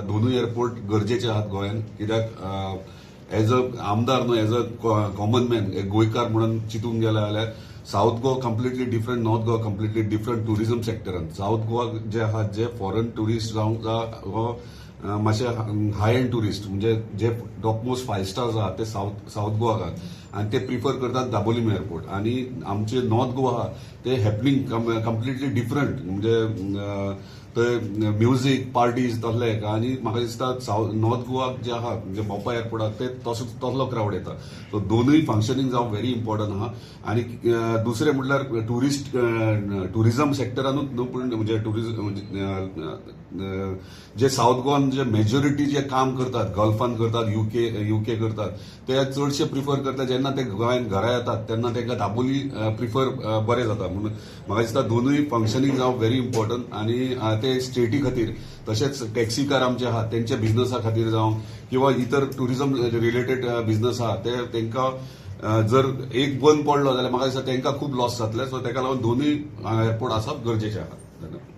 दोनूय एअरपोर्ट गरजेचे आहात गोंयांत, कित्याक एज अ आमदार न्हू, एज अ कॉमन मॅन, एक गोंयकार म्हणून चिंतूंक गेले जाल्यार South Goa completely different, North Goa completely different tourism सेक्टरान. सावथ गोवा जे आहात, जे फॉरन ट्युरिस्ट जावं हो मातशे हाय एंड ट्युरिस्ट, म्हणजे जे टॉप मोस्ट फायव स्टार्स आहात ते सावथ गोवाक आहात आनी ते प्रिफर करतात दाबोलीम एअरपोर्ट. आनी आमचे नॉर्थ गोवा आहा ते हॅपनिंग कंप्लिटली डिफरंट, म्हणजे थंय म्युजीक, पार्टीज तसले हेका. आनी म्हाका दिसता सावथ नॉर्थ गोवाक जे आहा, म्हणजे मोपा एअरपोर्टाक ते तसो तसलो क्रावड येता. सो दोनूय फंक्शनींग जावप व्हेरी इम्पॉर्टंट आहा. आनी दुसरें म्हटल्यार ट्युरिझम सेक्टरानूच न्हू, पूण म्हणजे ट्युरिझम जे सावथ गोवान जे मेजॉरिटी जे काम करतात, गल्फान करतात, युके करतात, ते चडशे प्रिफर करतात, जेन्ना ते गोंयांत घरा येतात तेन्ना तांकां दाबोली प्रिफर बरें जाता. म्हणून म्हाका दिसता दोनूय फंक्शनींग जावप व्हेरी इम्पॉर्टंट. आनी ते स्टेटी खातीर, तशेंच टॅक्सीकार आमचे आहात तेंच्या बिझनसा खातीर जावं किंवा इतर ट्युरिझम रिलेटेड बिझनस आहा ते तांकां जर एक बंद पडलो जाल्यार म्हाका दिसता तांकां खूब लॉस जातले. सो ताका लागून दोनूय एअरपोर्ट आसप गरजेचे आहा. धन्यवाद.